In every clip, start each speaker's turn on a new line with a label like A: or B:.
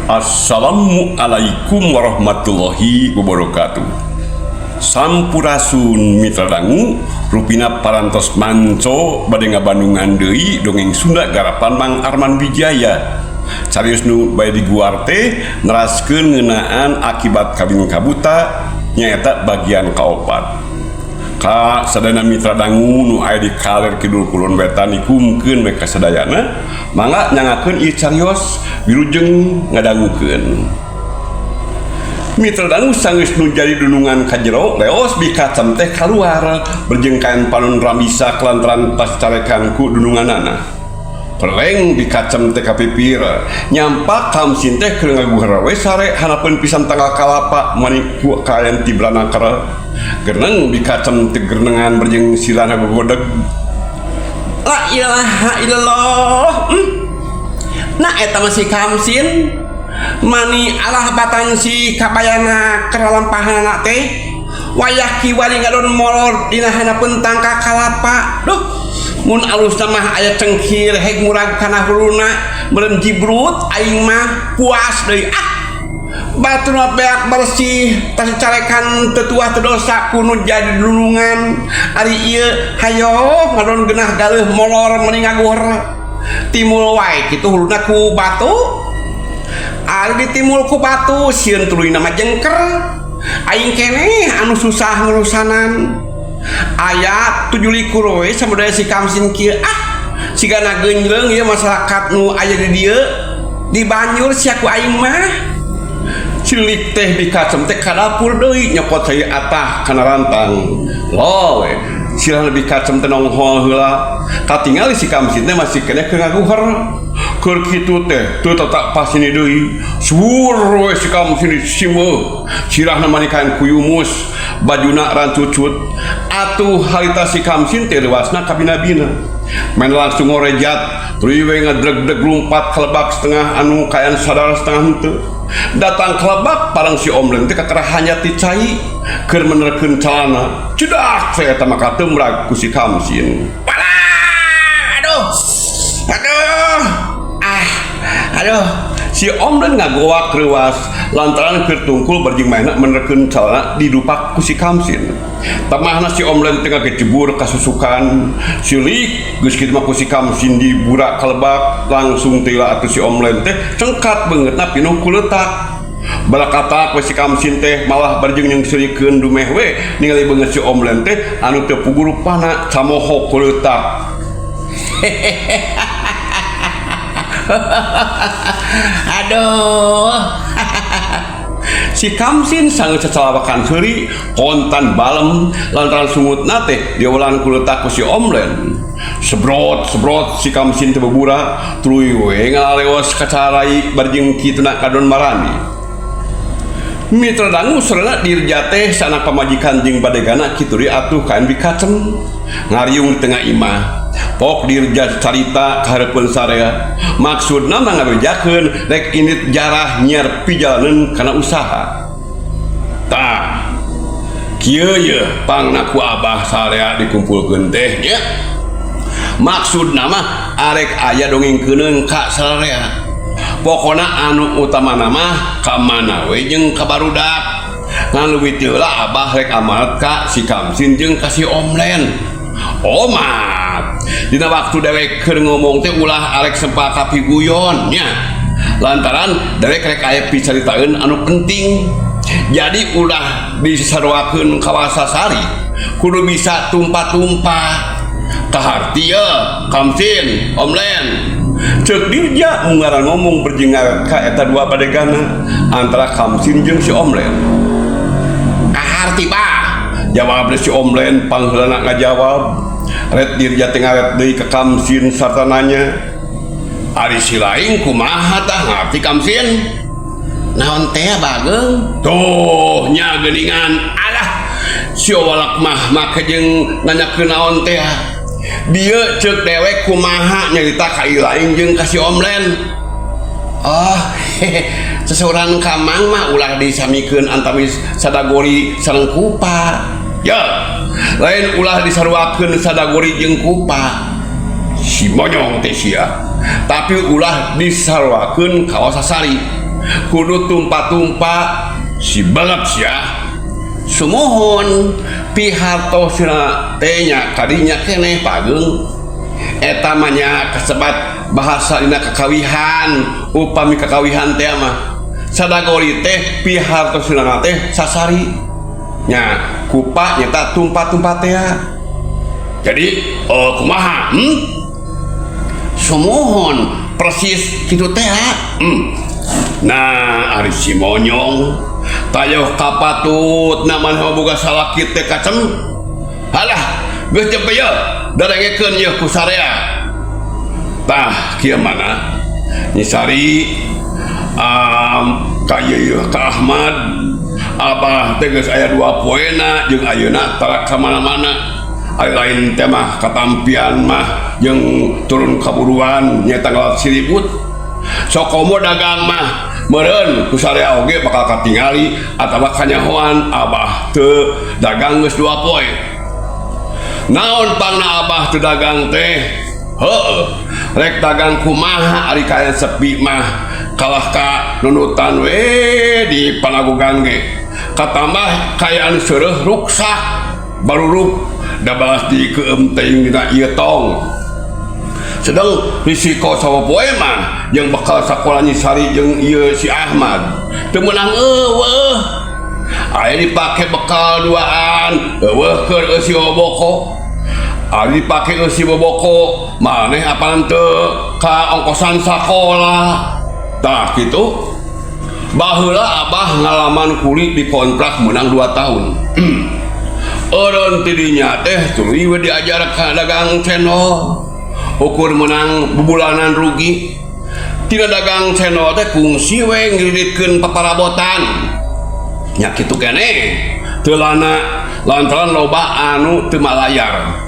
A: Assalamualaikum warahmatullahi wabarakatuh. Sampurasun Mitra Dangu, rupina parantos manco bade ngabandungan deui dongeng Sunda garapan Mang Arman Wijaya. Carios nu bade diguar teh neraskeun ngeunaan akibat kawin kabuta, nyaeta bagian kaopat. Ka sadayana mitra dangu nu aya di kaler kidul kulon wetan dikumkeun we ka sadayana, mangga nyangakeun ieu carios, wilujeng ngadangukeun. Mitra dangu, sanggeus nu jadi dunungan ka jero leos, bikacem teh kaluar berjeng kain panon rambisak lantaran pas carekan ku dununganana. Perleng bikacem teh kapipir, nyampak Kamsin teh keur ngaguher we sare hanapeun pisan tangkal kalapa mani ku kaayaan tibranakar. Gereneng bikacem teh gerenengan berjeng silana gogodeg.
B: La ilaha illallah. Nah, eta mah si Kamsin mani alah batan si kabayana keralampahanana teh wayah kiwari ngadon molor dina hanapeun tangkal kalapa. Duh, mun alusna mah aya cengkir heg murag kana huluna meureun jibrut aing mah puas deui. Ah, batur mah beak bersih, tas carekan teu tuah teu dosa ku nu jadi dunungan. Ari ieu hayo ngadon geunah galeuh molor meni ngaguher timul wae kitu huluna ku batu. Ari ditimul ku batu sieun tuluyna mah jengker, aing keneh anu susah ngurusanan. Aya 27 we samudaya si Kamsin kieu. Ah, sigana geunjleung ieu masyarakat nu aya di dieu, dibanjur sia ku aing mah.
A: Cilik teh bikacem teh ka dapur deui nyokot cai atah kana rantang. Lo we sirahna bikacem teh nonghol heula, katingali si Kamsin teh masih keneh keur ngaguher. Keur kitu teh teu tatak pasini deui, suwur we si Kamsin simeuh, sirahna mani kain kuyumus, bajuna rancucut. Atuh harita si Kamsin teh leuwasna kabina-bina main langsung ngorejat tuluy we ngadreg-dreg lumpat ka lebak, setengah anu kaayaan sadar setengah henteu. Datang ka lebak parang si Omlen teh kakara hanjat ti cai keur menerkeun calana. Cedak teh eta mah katemrag ku si Kamsin.
B: Walah, aduh, aduh, ah, aduh.
A: Si Omlen ngagoak reuas lantaran keur tungkul berjing maena menerkeun calana didupak ku si Kamsin. Tamahna si Omlen teh ngagejebur kasusukan silik. Geus kitu mah ku si Kamsin diburak ka lebak langsung teh atuh si Omlen teh cengkat beungeutna pinuh ku leutak. Balakatak we si Kamsin teh malah barjeng nyeungseurikeun dumeh we ningali beungeut si Omlen teh anu teu puguh rupana camohok ku leutak.
B: Aduh.
A: Si Kamsin sanggeus cacalawakan seuri kontan balem lantaran sungutna teh diawelan ku leutak ku si Omlen. Sebrot sebrot si Kamsin teh bebura tuluy we ngalaleos ka carai barjeng kituna kadon marani. Mitra dangu, sorena Dirja teh sanak pamajikan jeung badegana kitu deui atuh kain bikacem ngariung di tengah imah. Pok Dirja carita ka hareupeun sarea, maksudna mah ngabejakeun rek indit jarah nyiar pijalaneun kana usaha. Tah, kieu ye pangna ku abah sarea dikumpulkeun teh nya, maksudna mah arek aya dongeng keuneung ka sararea. Pokona anu utamana mah ka mana we jeung ka barudak, ngan leuwih ti heula abah rek amanat ka si Kamsin jeung ka si Omlen. Omat dina waktu dewek keur ngomong teh ulah arek sempa kapiguyon nya, lantaran dewek rek aya picaritaeun anu penting. Jadi ulah disaruakeun kawasasari, kudu bisa tumpah-tumpah. Kaharti ye, Kamsin, Omlen? Cek Dirja munggaran ngomong berjeng ka eta dua badegana antara Kamsin jeung si Omlen.
B: Kaharti, Bah.
A: Jawab si Omlen pangheulana ngajawab. Ret Dirja teh ngaret deui ka Kamsin sarta nanya, "Ari si laing kumaha tah, ngarti Kamsin?"
B: Naon teh, Bageng?
A: Tuh nya geuningan. Alah, si walak mah make jeung nanyakeun naon teh. Dieu ceuk dewek kumaha nyarita ka laing jeung ka si Omlen?
B: Oh, seseorang kamang mah ulah disamikeun antawis sadagori sareng kupa.
A: Ya, lain ulah disaruakeun sadagori jeung kupa. Si monyong teh sia. Tapi ulah disaruakeun kawasasari. Kudu tumpa-tumpa si belet sia. Sumuhun pihartosna teh nya kadinya keneh pageung. Eta mah nya kasebat bahasa dina kakawihan, upami kakawihan teh mah sadagori teh pihartosna teh sasari nya kupa nyata tumpa-tumpa teh. Jadi kumaha? Sumuhun persis kitu teh. Nah, ari si monyong tayoh kapatut na maneh boga salaki teh kacem. Halah, geus cepe ye, darengekeun ye ku sarea. Tah, kieu mana? Nyi Sari ka ieu ka Ahmad, Abah teh geus aya 2 poena jeung ayeuna tara ka mana-mana. Ari lain teh mah katampian mah jeung turun kaburuan nyaeta ngalat siribut. Sokomo dagang mah meureun ku sarea oge bakal katingali atawa kanyahoan Abah teu dagang geus 2 poe. Naon pangna Abah teu dagang teh? Heueuh, rek dagang kumaha ari kaayaan sepi mah kalah ka nunutan we di panagogan ge. Katambah kaayaan seureuh ruksak baruruk da balas dikeum teuing dina ieu tong. Sedang risiko sapopoe mah jeung bekal sakola Nyi Sari jeung ieu si Ahmad teu meunang eueuh. Aya dipake bekal duaan eueuh keur eusi boboko. Ari dipake eusi boboko maneh apan teu ka ongkosan sakola. Tah kitu. Baheula Abah ngalaman kuli dikontrak meunang 2 tahun. Eureun ti dinya teh tuluy we diajar ka dagang cendol. Ukur menang bubulanan rugi. Tina dagang cendol teh kungsi we ngiriditkeun paparabotan. Nya kitu keneh. Teu lana lantaran loba anu teu malayar.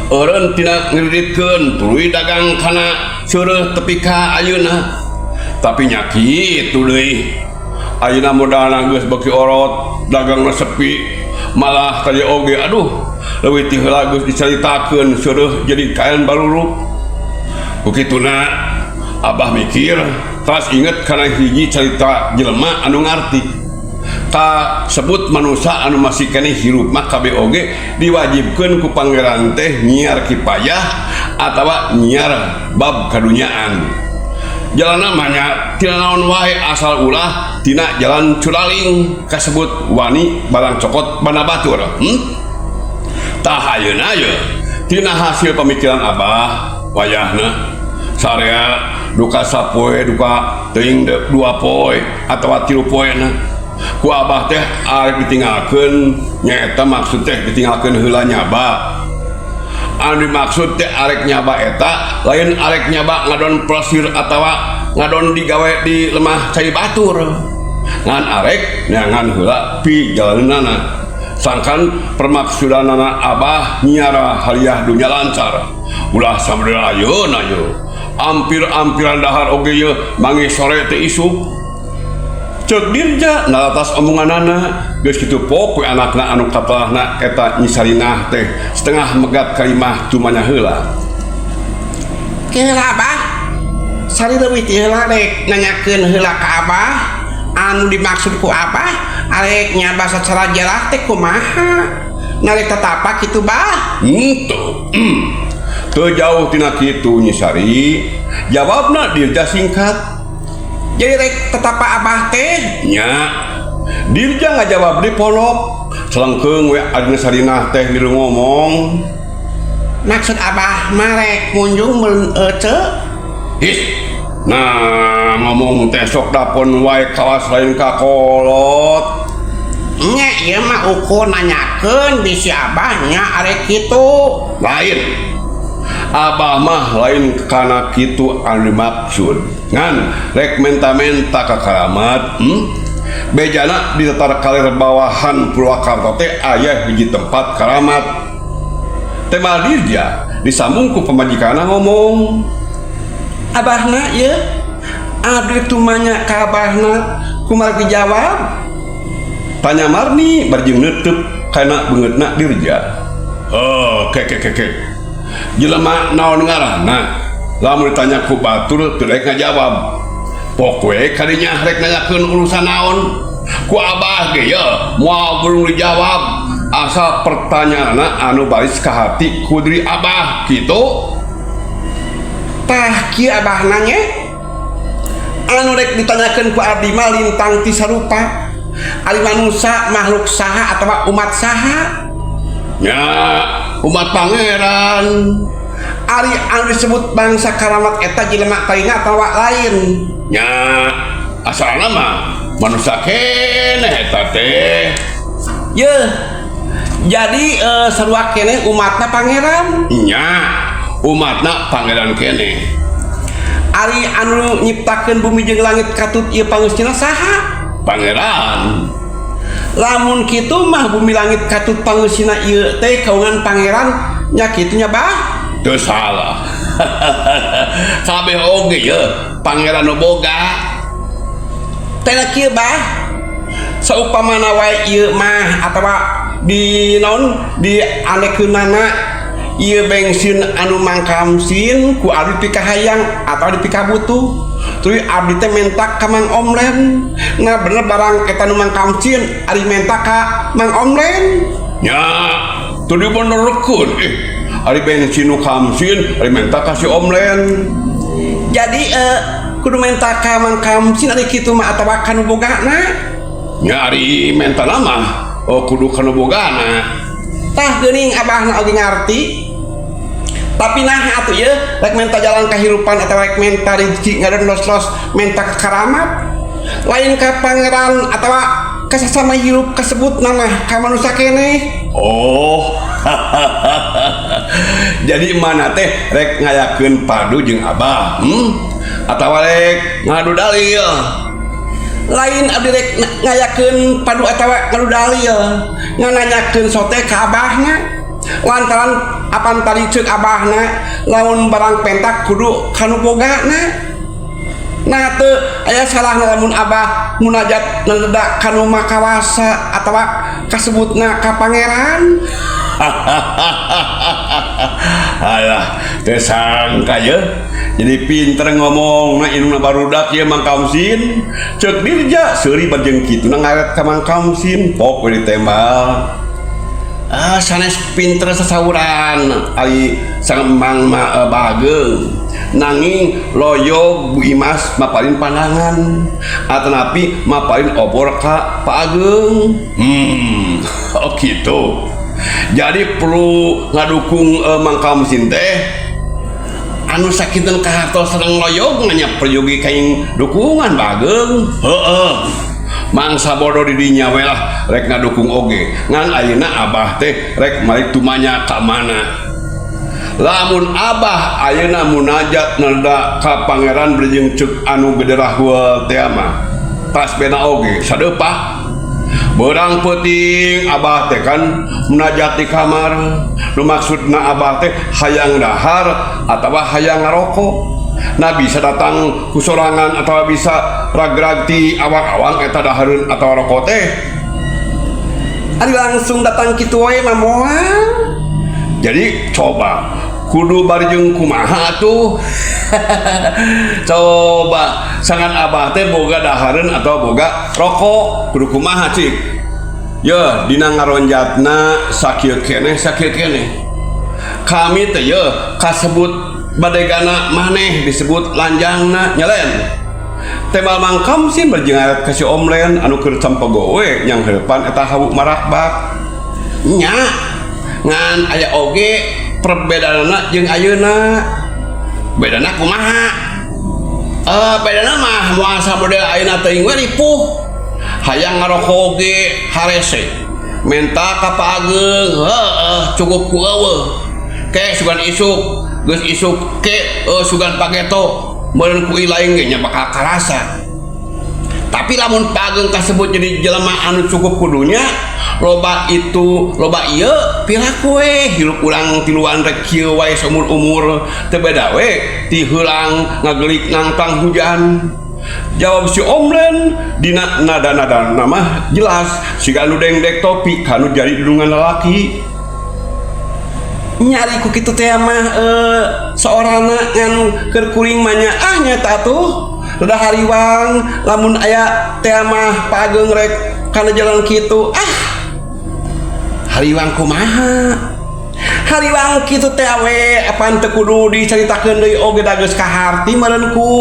A: Eureun tina ngiriditkeun tuluy dagang kana seureuh tepi ka ayeuna. Tapi nya kitu deui. Ayeuna modalna geus beuki orot, dagangna sepi. Malah tadi oge aduh leuwih ti heula geus dicaritakeun seureuh jadi kaen baruruk. Ku kituna Abah mikir tas inget kana hiji carita jelema anu ngarti. Kasebut manusia anu masih keneh hirup mah kabeh oge diwajibkeun ku pangeran teh nyiar kipayah atawa nyiar bab kadunyaan. Jalanna mah nya tina naon wae asal ulah tina jalan curaling kasebut wani barang cokot bana batur. Tah ayeuna ye tina hasil pemikiran Abah wayahna sarea duka sapoe duka teuing 2 poe atawa 3 poena ku Abah teh arek ditinggalkeun nyaeta maksud teh ditinggalkeun heula nyaba. Anu dimaksud teh arek nyaba eta lain arek nyaba ngadon plesir atawa ngadon digawe di lemah cai batur. Ngan arek neangan heula pi jalaneunana. Sangkan permaksudanana Abah nyiara hariah dunya lancar. Ulah samudera ayeuna ye. Ampir-ampiran dahar oge ye mangi sore teh isuk. Ceuk Dirja naratas omonganana geus kitu pokoe anakna anu katelahna eta Nyi Sarinah teh setengah megat kalimah tumanya heula.
B: Keheula Abah, sari leuwih ti heula rek nanyakeun heula ka Abah anu dimaksud ku Abah arek nyaba sacara jelas teh kumaha? Narek tatapa kitu Bah?
A: Henteu. Teu jauh tina kitu Nyi Sari. Jawabna Dirja singkat.
B: Jadi rek tetapa Abah teh?
A: Nya. Dirja ngajawab di polok. Selengkeung we adina Sarinah teh milu ngomong.
B: Maksud Abah mah rek munjung meureun ece?
A: His. Nah, ngomong teh sok dapon wae kawas lain ka kolot.
B: Nya ieu mah ukur nanyakeun bisi Abah nya arek kitu.
A: Lain. Abah mah lain kana kitu anu dimaksud. Ngan rek menta-menta ka karamat, Bejana di tatar kaler bawahan Purwakarta teh aya hiji tempat karamat. Tema Dirja disambung ku pamajikanna ngomong.
B: Abahna ieu abdi tumanya ka abahna kumaha dijawab?
A: Tanya Marni bari jeung neuteub kana beungeutna Dirja. Oh, ke ke ke ke. Jelema naon ngaranna? Lamun ditanya ku batur teu daek ngajawab. Pok we kadinya rek nanyakeun urusan naon. Ku abah ge ye moal belum dijawab asal pertanyaanna anu baris ka hati ku diri abah kitu.
B: Tah kieu abah nanya anu rek ditanyakeun ku abdi mah lintang ti sarupa. Ari manusa makhluk saha atawa umat saha?
A: Nya umat pangeran.
B: Ari anu disebut bangsa karamat eta jelema tadina atawa lain?
A: Nya asalna mah manusia keneh eta teh.
B: Yeuh. Jadi sarua keneh umatna pangeran.
A: Nya umatna pangeran keneh.
B: Ari anu nyiptakeun bumi jeung langit katut ieu pangeusina saha?
A: Pangeran.
B: Lamun kitu mah bumi langit katut pangeusina ieu teh kaungan pangeran nya kitu nya bah?
A: Teu salah. Kabeh oge ye pangeran nu boga.
B: Teh kieu bah. Saupamana wae ieu mah atawa di naon di anekeunana ieu bensin anu mangkamsin ku abdi pikahayang atau dipikabutuh. Tuluy abdi teh menta ka Mang Omlen. Nah bener barang eta nu mangkamsin ari menta ka Mang Omlen.
A: Nya teu dibenerkeun ari bensin nu kamsin ari menta ka si Omlen.
B: Jadi kudu menta ka Mang Kamsin ari kitu mah atawa ka nu bogana?
A: Nya ari menta mah oh kudu ka nu bogana.
B: Tah geuning abahna oge ngarti. Tapi nah atuh ieu rek menta jalan kahirupan atawa rek menta rezeki ngadendos-los menta ka karamat. Lain ka pangeran atawa ka sasama hirup kasebut nama ka manusia keneh.
A: Oh. Jadi mana teh rek ngayakeun padu jeung abah? Atawa rek ngadu dalil?
B: Lain abdi rek ngayakeun padu atawa ngadu dalil. Ngananyakeun sote ka abahna. Lantaran apan tadi ceuk abahna lamun barang pentak kudu kanu bogana. Nah teu aya salahna lamun abah munajat neledak kanu makawasa atawa kasebutna ka pangeran.
A: Alah, teu sangka ye. Jadi pinter ngomong na indungna barudak ieu Mang Kamsin. Ceuk Dirja seuri bajeng kitu na ngaret ka Mang Kamsin pok we ditembal. Ah sanes pinter sasauran ari sang Mang ma bageung. Nanging loyog Bu Imas maparin pandangan atanapi maparin obor ka Pak Ageung. Oh gitu. Jadi perlu ngadukung Mang Kamsin teh anu sakitan kahartos sareng loyog nanya peryogi kaing dukungan Bageung. Heeh. Mangsa bodoh di dinya we lah rek ngadukung oge. Ngan ayeuna abah teh rek malik tumanya ka mana. Lamun abah ayeuna munajat nada ka pangeran berjeng ceuk anu gederah teh mah. Tas bena oge sadeupah. Beurang peuting abah teh kan munajat di kamar. Nu maksudna abah teh hayang dahar atawa hayang ngarokok. Nah bisa datang ku sorangan atawa bisa ragrag ti awang-awang eta dahareun atawa rokok teh.
B: Ari langsung datang kitu wae mah moal.
A: Jadi coba kudu barjeng kumaha atuh. Coba sangan abah teh boga dahareun atau boga rokok kudu kumaha cik. Yeuh dina ngaronjatna sakieu keneh sakieu keneh. Kami teh yeuh kasebut badegana maneh disebut lanjangna nyelen. Tembal Mang Kamsin berjengaret ka si Omlen anu keur campego we nyang heupan eta hawu marakbak.
B: Nya ngan aya oge perbedaanna jeung ayeuna.
A: Bedana kumaha?
B: Bedana mah moal samodel ayeuna teuing we ripuh.
A: Hayang ngarokok oge harese. Menta ka Pak Ageung, heueuh cukup ku eueuh. Ke sugan isuk, geus isuk ke sugan pageto. Meureun ku ilaing ge nya bakal karasa.
B: Tapi lamun Pak Ageung kasebut jadi jelema anu cukup kudunya, loba itu loba ieu piraku we hirup urang tiluan rek kieu wae saumur-umur teu beda we ti heulang ngagelik nangtang hujan.
A: Jawab si Omlen dina nada-nada nama jelas siga anu dengdek topi kanu jadi dudungan lalaki.
B: Nyari ku kitu teh mah seorangna ngan keur kuring mah nya ah nyata atuh. Rada hariwang lamun aya teh mah Pak Ageng rek kana jalan kitu. Ah, hariwang kumaha? Hariwang kitu teh we apan teu kudu dicaritakeun deui oge da geus kaharti meureun ku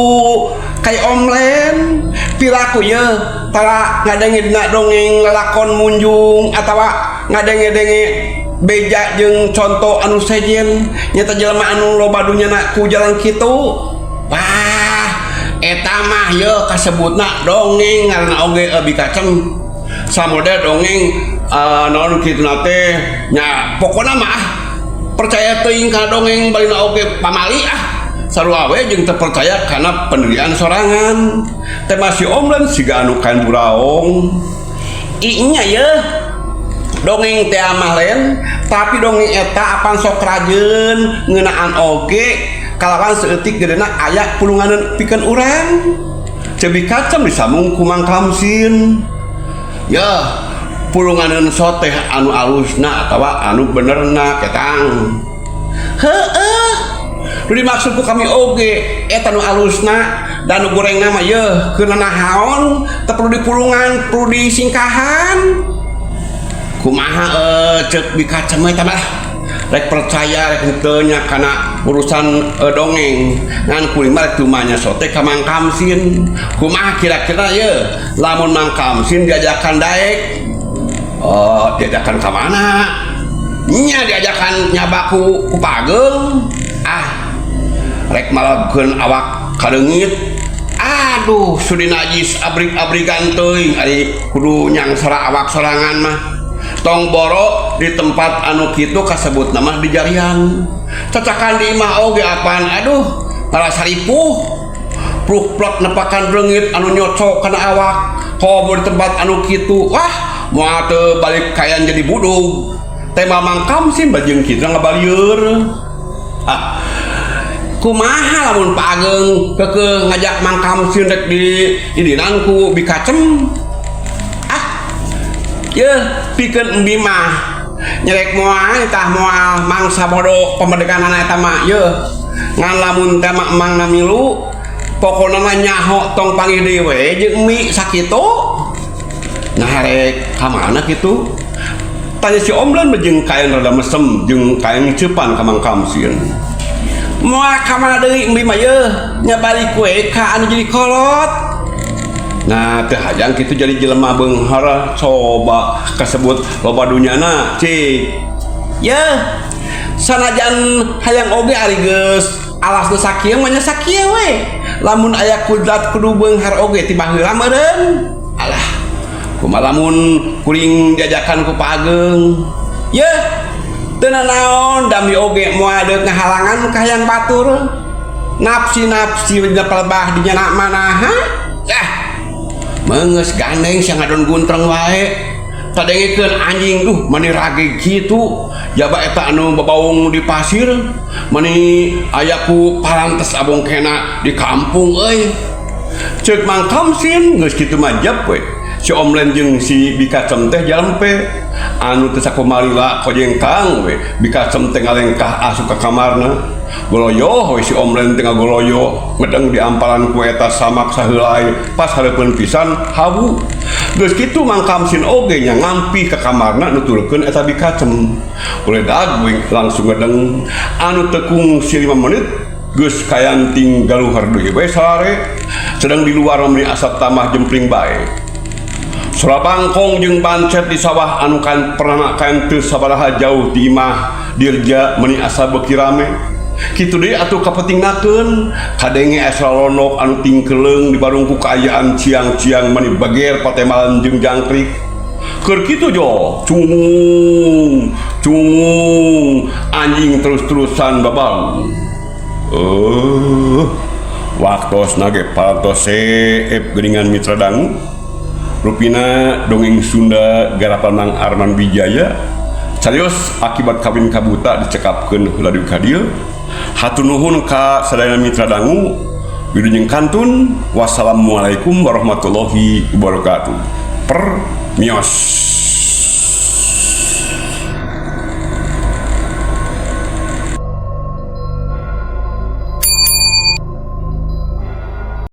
B: kai Omlen. Piraku ye tara ngadenge dina dongeng lalakon munjung atawa ngadenge-denge beja jeung conto anu sejen nyata jelema anu loba dunyana ku jalan kitu. Wah, eta mah ye kasebutna dongeng ngaranna oge bikacem samodel dongeng naon kitu na teh nya. Pokona mah ah, percaya teuing kana dongeng balina oge pamali ah, sarua we jeung teu percaya kana pendirian sorangan teh. Masih Omlen siga anu kain buraong inya ye dongeng teh mah lain, tapi dongeng eta apan sok rajeun ngeunaan oge kalawan saeutik gedena aya pulunganeun pikeun urang. Ceuk Bikacem disambung ku Mang Kamsin. Ya, pulunganeun soteh anu alusna atawa anu benerna ketang. Heueuh, nu dimaksud ku kami oge eta nu alusna dan nu gorengna mah yeuh keur naon teu perlu dipulungan, perlu disingkahan. Kumaha ceuk Bikacem eta mah rek percaya rek henteu nya kana urusan dongeng, ngan kuring mah rek tumanya sote ka Mang Kamsin. Kumaha kira-kira ye lamun Mang Kamsin diajakan daek? Oh, diajakan ka mana nya? Diajakan nyabaku ku Pageng. Ah, rek malabkeun awak kaleungit. Aduh, sudi najis abrik-abrikan teuing ari kudu nyangsara awak sorangan mah. Tong boro di tempat anu kitu kasebut nama di jarian cacakan di imah oge apaan. Aduh, ngarasa ripuh pluk-pluk nepakan reungit anu nyocok kana awak. Komo di tempat anu kitu, wah, moal teu balik kayan jadi budug tema Mang Kamsin bajeng kitu ngabalieur. Ah, kumaha lamun Pak Ageng keukeuh ngajak Mang Kamsin rek di idinan ku Bikacem? Ah, yeuh pikeun embi mah nyerek moal tah, moal mangsa bodo pemerdekaan eta mah yeuh. Ngan lamun teh mah emang milu, pokona mah nyaho tong panggih deui we jeung emi sakitu. Nah, rek ka mana kitu? Tanya si Omlan jeung kayan rada mesem jeung kayan ngecepan ka Mang Kamsin. Moal ka mana deui embi mah yeuh nya, balik we ka anu jadi kolot. Nah, teu hayang kitu jadi jelema beunghar, coba kasebut loba dunyana cik. Yeuh, sanajan hayang oge ari geus alasna sakieu mah nya sakieu we. Lamun aya kudrat kudu beunghar oge ti baheula meureun. Alah, kumaha lamun kuring diajakan ku Pak Ageng? Yeuh, teu nanaon dami oge moal deuk ngahalangan ka hayang batur. Nafsi-nafsi dina palebah di nyana manaha. Ah, meungeus gandeng sia ngadon guntreng wae. Kadengekeun anjing, duh, mani rage kitu. Jaba eta anu babaung di pasir, mani aya ku parantes abong kena di kampung euy. Ceuk Mang Kamsin geus kitu mah jep we. Si Omlen jeung si Bikacem teh jalempe anu teu sakumalila kojengkang we Bikacem teh ngalengkah asup ka kamarna. Goloyoh we si Omlen teh ngagoloyo ngedeng di ampalan ku eta samak saheulai pas hareupeun pisan hawu. Geus kitu Mang Kamsin oge nya ngampi ka kamarna nuturkeun eta Bikacem. Uledag we langsung ngedeng anu teu kungsi 5 menit geus kayanting galuhar deui we salare, sedang di luar meni asap tamah jempling bae. Sora bangkong jeung bancet di sawah anu kan pernah kan teu sabaraha jauh di imah Dirja meni asa beuki rame. Kitu deui atuh kapentingnakeun kadenge asa lonok anu tingkeleung di barung ku kaayaan ciang-ciang meni bager patembalan jeung jangkrik. Keur kitu jo cungung cungung anjing terus-terusan babau. Waktosna ge parantos seep geuningan, mitra dangu. Rupina dongeng Sunda garapan Mang Arman Wijaya carios akibat kawin kabuta dicekapkeun heula di ka dieu. Hatur nuhun ka sadayana mitra dangu. Wilujeng kantun, wassalamualaikum warahmatullahi wabarakatuh. Per mios.